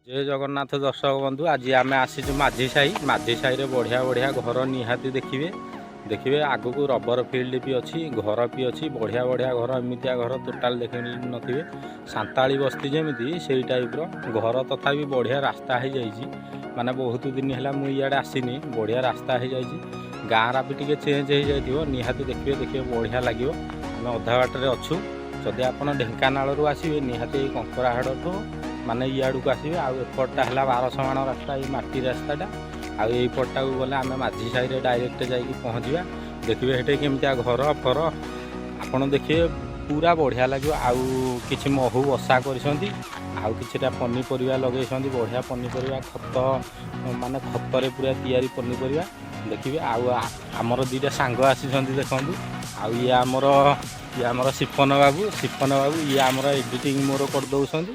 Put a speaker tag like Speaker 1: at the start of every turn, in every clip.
Speaker 1: ଜୟ ଜଗନ୍ନାଥ ଦର୍ଶକ ବନ୍ଧୁ, ଆଜି ଆମେ ଆସିଛୁ ମାଝି ସାହି। ମାଝି ସାହିରେ ବଢ଼ିଆ ବଢ଼ିଆ ଘର ନିହାତି ଦେଖିବେ। ଦେଖିବେ, ଆଗକୁ ରବର ଫିଲ୍ଡ ବି ଅଛି, ଘର ବି ଅଛି, ବଢ଼ିଆ ବଢ଼ିଆ ଘର। ଏମିତିଆ ଘର ଟୋଟାଲ ଦେଖି ନଥିବେ। ସାନ୍ତାଳି ବସ୍ତି ଯେମିତି, ସେଇ ଟାଇପ୍ର ଘର। ତଥାପି ବଢ଼ିଆ ରାସ୍ତା ହେଇଯାଇଛି। ମାନେ ବହୁତ ଦିନ ହେଲା ମୁଁ ଇଆଡ଼େ ଆସିନି। ବଢ଼ିଆ ରାସ୍ତା ହେଇଯାଇଛି, ଗାଁରା ବି ଟିକେ ଚେଞ୍ଜ ହେଇଯାଇଥିବ। ନିହାତି ଦେଖିବେ, ଦେଖିବେ, ବଢ଼ିଆ ଲାଗିବ। ଆମେ ଅଧା ବାଟରେ ଅଛୁ। ଯଦି ଆପଣ ଢେଙ୍କାନାଳରୁ ଆସିବେ, ନିହାତି ଏଇ କଙ୍କରାହାଡ଼ଠୁ ମାନେ ଇଆଡ଼କୁ ଆସିବେ। ଆଉ ଏପଟଟା ହେଲା 1200 ମାଣ ରାସ୍ତା, ଏଇ ମାଟି ରାସ୍ତାଟା। ଆଉ ଏଇପଟଟାକୁ ଗଲେ ଆମେ ମାଝି ସାହିରେ ଡାଇରେକ୍ଟ ଯାଇକି ପହଞ୍ଚିବା। ଦେଖିବେ ସେଠି କେମିତିଆ ଘର ଫର, ଆପଣ ଦେଖିବେ, ପୁରା ବଢ଼ିଆ ଲାଗିବ। ଆଉ କିଛି ମହୁ ବସା କରିଛନ୍ତି, ଆଉ କିଛିଟା ପନିପରିବା ଲଗେଇଛନ୍ତି, ବଢ଼ିଆ ପନିପରିବା, ଖତ ମାନେ ଖତରେ ପୁରା ତିଆରି ପନିପରିବା ଦେଖିବେ। ଆଉ ଆମର ଦୁଇଟା ସାଙ୍ଗ ଆସିଛନ୍ତି, ଦେଖନ୍ତୁ। ଆଉ ଇଏ ଆମର ସିପନ ବାବୁ, ସିପନ ବାବୁ। ଇଏ ଆମର ଏଡ଼ିଟିଂ ମୋର କରିଦେଉଛନ୍ତି।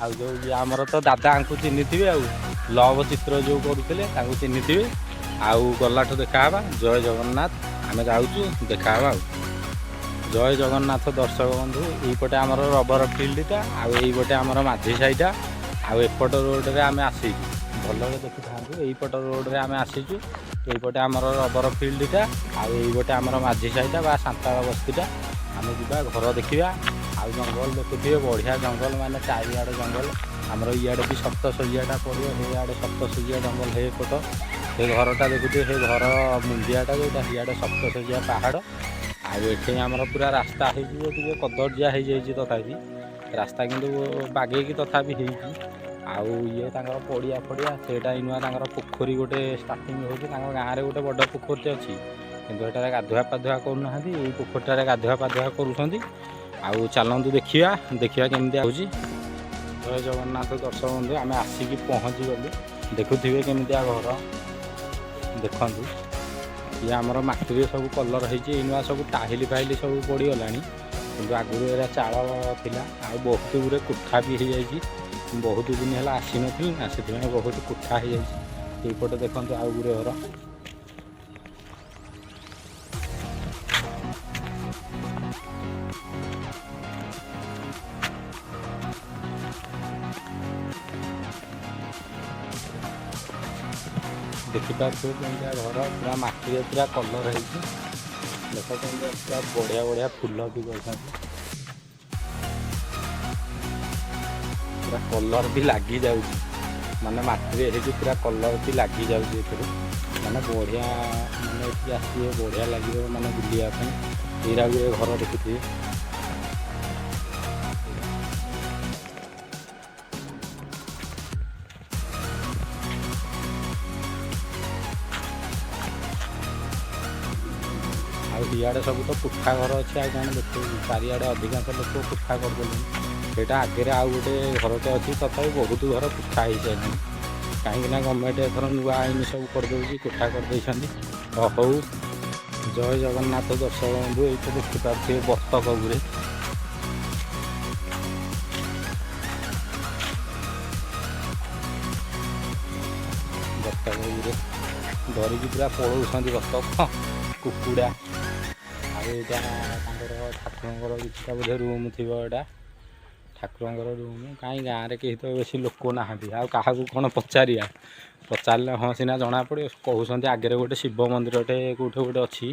Speaker 1: ଆଉ ଯେଉଁ ଇଏ ଆମର ତ ଦାଦାଙ୍କୁ ଚିହ୍ନିଥିବେ, ଆଉ ଲଭ୍ ଚିତ୍ର ଯେଉଁ କରୁଥିଲେ ତାଙ୍କୁ ଚିହ୍ନିଥିବେ। ଆଉ ଗଲାଠୁ ଦେଖାହେବା। ଜୟ ଜଗନ୍ନାଥ। ଆମେ ଯାଉଛୁ, ଦେଖାହେବା। ଆଉ ଜୟ ଜଗନ୍ନାଥ ଦର୍ଶକ ବନ୍ଧୁ। ଏଇପଟେ ଆମର ରବର ଫିଲ୍ଡଟା ଆଉ ଏଇପଟେ ଆମର ମାଝି ସାହିଟା। ଆଉ ଏପଟ ରୋଡ଼ରେ ଆମେ ଆସିଛୁ। ଭଲରେ ଦେଖିଥାନ୍ତୁ, ଏଇପଟ ରୋଡ଼ରେ ଆମେ ଆସିଛୁ। ଏଇପଟେ ଆମର ରବର ଫିଲ୍ଡଟା ଆଉ ଏଇପଟେ ଆମର ମାଝି ସାହିଟା ବା ସାନ୍ତାଳ ବସ୍ତିଟା। ଆମେ ଯିବା, ଘର ଦେଖିବା। ଆଉ ଜଙ୍ଗଲ ଦେଖୁଥିବେ, ବଢ଼ିଆ ଜଙ୍ଗଲ, ମାନେ ଚାରିଆଡ଼େ ଜଙ୍ଗଲ। ଆମର ଇଆଡ଼େ ବି ସପ୍ତଶଯ୍ୟାଟା ପଡ଼ିବ, ସେଇଆଡ଼େ ସପ୍ତଶଯ୍ୟା ଜଙ୍ଗଲ। ହେ ପଟ ସେ ଘରଟା ଦେଖୁଥିବେ, ସେ ଘର ମୁଣ୍ଡିଆଟା ଯେଉଁଟା, ସିଆଡ଼େ ସପ୍ତଶଯ୍ୟା ପାହାଡ଼। ଆଉ ଏଠି ଆମର ପୁରା ରାସ୍ତା ହେଇଯିବ, ଟିକେ କଦର୍ଯ୍ୟା ହେଇଯାଇଛି, ତଥାପି ରାସ୍ତା କିନ୍ତୁ ବାଗେଇକି ତଥାପି ହେଇଛି। ଆଉ ଇଏ ତାଙ୍କର ପଡ଼ିଆ ଫଡ଼ିଆ ସେଇଟା। ଏଇନୁଆ ତାଙ୍କର ପୋଖରୀ ଗୋଟେ ଷ୍ଟାର୍ଟିଂ ହେଉଛି। ତାଙ୍କ ଗାଁରେ ଗୋଟେ ବଡ଼ ପୋଖରୀଟେ ଅଛି, କିନ୍ତୁ ଏଠାରେ ଗାଧୁଆ ପାଧୁଆ କରୁନାହାନ୍ତି। ଏଇ ପୋଖରୀଟାରେ ଗାଧୁଆ ପାଧୁଆ କରୁଛନ୍ତି। ଆଉ ଚାଲନ୍ତୁ ଦେଖିବା, ଦେଖିବା କେମିତି ହେଉଛି। ଜୟ ଜଗନ୍ନାଥ ଦର୍ଶକ ବନ୍ଧୁ, ଆମେ ଆସିକି ପହଞ୍ଚିଗଲୁ। ଦେଖୁଥିବେ କେମିତିଆ ଘର, ଦେଖନ୍ତୁ। ଇଏ ଆମର ମାଟିରେ ସବୁ କଲର୍ ହେଇଛି। ଏଇ ନୂଆ ସବୁ ଟାହିଲି ଫାଇଲି ସବୁ ପଡ଼ିଗଲାଣି, କିନ୍ତୁ ଆଗରୁ ଏରା ଚାଳ ଥିଲା। ଆଉ ବହୁତ ଗୁଡ଼ିଏ କୋଠା ବି ହେଇଯାଇଛି। ବହୁତ ଦିନ ହେଲା ଆସିନଥିଲି ନା, ସେଥିପାଇଁ ବହୁତ କୋଠା ହେଇଯାଇଛି। ଏଇପଟେ ଦେଖନ୍ତୁ ଆଉ ଗୁଡ଼ିଏ ଘର। ଦେଖିପାରୁଥିବେ କେମିତିଆ ଘର, ପୁରା ମାଟିରେ ପୁରା କଲର୍ ହେଇଛି। ଦେଖ କେମିତିଆ ପୁରା ବଢ଼ିଆ ବଢ଼ିଆ ଫୁଲ ବି କରିଛନ୍ତି। ପୁରା କଲର୍ ବି ଲାଗିଯାଉଛି, ମାନେ ମାଟିରେ ହେଇଛି, ପୁରା କଲର୍ ବି ଲାଗିଯାଉଛି ଏଥିରେ। ମାନେ ବଢ଼ିଆ, ମାନେ ଏଠିକି ଆସିବେ, ବଢ଼ିଆ ଲାଗିବ ମାନେ ବୁଲିବା ପାଇଁ। ଏଇରା ଗୁରେ ଘର ଦେଖୁଥିବେ। ଆଉ ଇଆଡ଼େ ସବୁ ତ କୋଠା ଘର ଅଛି, ଆଉ କ'ଣ ଦେଖିବୁ? ଚାରିଆଡ଼େ ଅଧିକାଂଶ ଲୋକ କୋଠା କରିଦେଲେଣି। ସେଇଟା ଆଗରେ ଆଉ ଗୋଟେ ଘରଟେ ଅଛି। ତଥାପି ବହୁତ ଘର କୋଠା ହେଇସାରିଲାଣି, କାହିଁକି ନା ଗଭର୍ଣ୍ଣମେଣ୍ଟ ଏଥର ନୂଆ ଆଇନ ସବୁ କରିଦେଉଛି, କୋଠା କରିଦେଇଛନ୍ତି। ହଉ, ଜୟ ଜଗନ୍ନାଥ ଦର୍ଶକ ବନ୍ଧୁ। ଏଇଠି ଦେଖିପାରୁଥିବେ ବତକ ଗୁରେ। ବତକ ଗୁରେ ଧରିକି ପୁରା ପଳଉଛନ୍ତି, ବତକ, କୁକୁଡ଼ା। ଆଉ ଏଇଟା ତାଙ୍କର ଠାକୁରଙ୍କର କିଛିଟା ବୋଧେ ରୁମ୍ ଥିବ। ଏଇଟା ଠାକୁରଙ୍କର ରୁମ୍। କାହିଁ ଗାଁରେ କେହି ତ ବେଶୀ ଲୋକ ନାହାନ୍ତି, ଆଉ କାହାକୁ କ'ଣ ପଚାରିବା? ପଚାରିଲେ ହଁ ସିନା ଜଣାପଡ଼ିବ। କହୁଛନ୍ତି ଆଗରେ ଗୋଟେ ଶିବ ମନ୍ଦିରଟେ କେଉଁଠି ଗୋଟେ ଅଛି,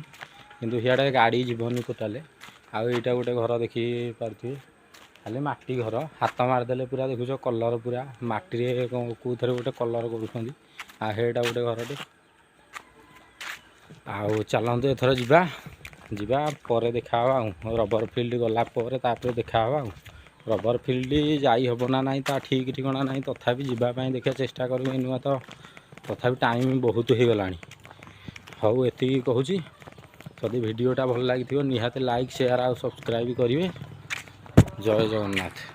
Speaker 1: କିନ୍ତୁ ସିଆଡ଼େ ଗାଡ଼ି ଯିବନି ଟୋଟାଲେ। ଆଉ ଏଇଟା ଗୋଟେ ଘର ଦେଖି ପାରୁଥିବେ, ଖାଲି ମାଟି ଘର। ହାତ ମାରିଦେଲେ ପୁରା ଦେଖୁଛ କଲର୍, ପୁରା ମାଟିରେ କ'ଣ କେଉଁଥିରେ ଗୋଟେ କଲର୍ କରୁଛନ୍ତି। ଆଉ ସେଇଟା ଗୋଟେ ଘରଟେ। ଆଉ ଚାଲନ୍ତୁ ଏଥର ଯିବା। ଯିବା ପରେ ଦେଖାହେବା। ଆଉ ରବର ଫିଲ୍ଡ ଗଲା ପରେ ତାପରେ ଦେଖାହେବା। ଆଉ ରବର ଫିଲ୍ଡ ଯାଇ ହେବ ନା ନାହିଁ ତା ଠିକ୍ ଠିକଣା ନାହିଁ, ତଥାପି ଯିବା ପାଇଁ ଦେଖିବା ଚେଷ୍ଟା କରିବୁ। ନୂଆ ତ ତଥାପି ଟାଇମ୍ ବହୁତ ହେଇଗଲାଣି। ହଉ, ଏତିକି କହୁଛି। ଯଦି ଭିଡ଼ିଓଟା ଭଲ ଲାଗିଥିବ, ନିହାତି ଲାଇକ୍, ସେୟାର ଆଉ ସବସ୍କ୍ରାଇବ୍ କରିବେ। ଜୟ ଜଗନ୍ନାଥ।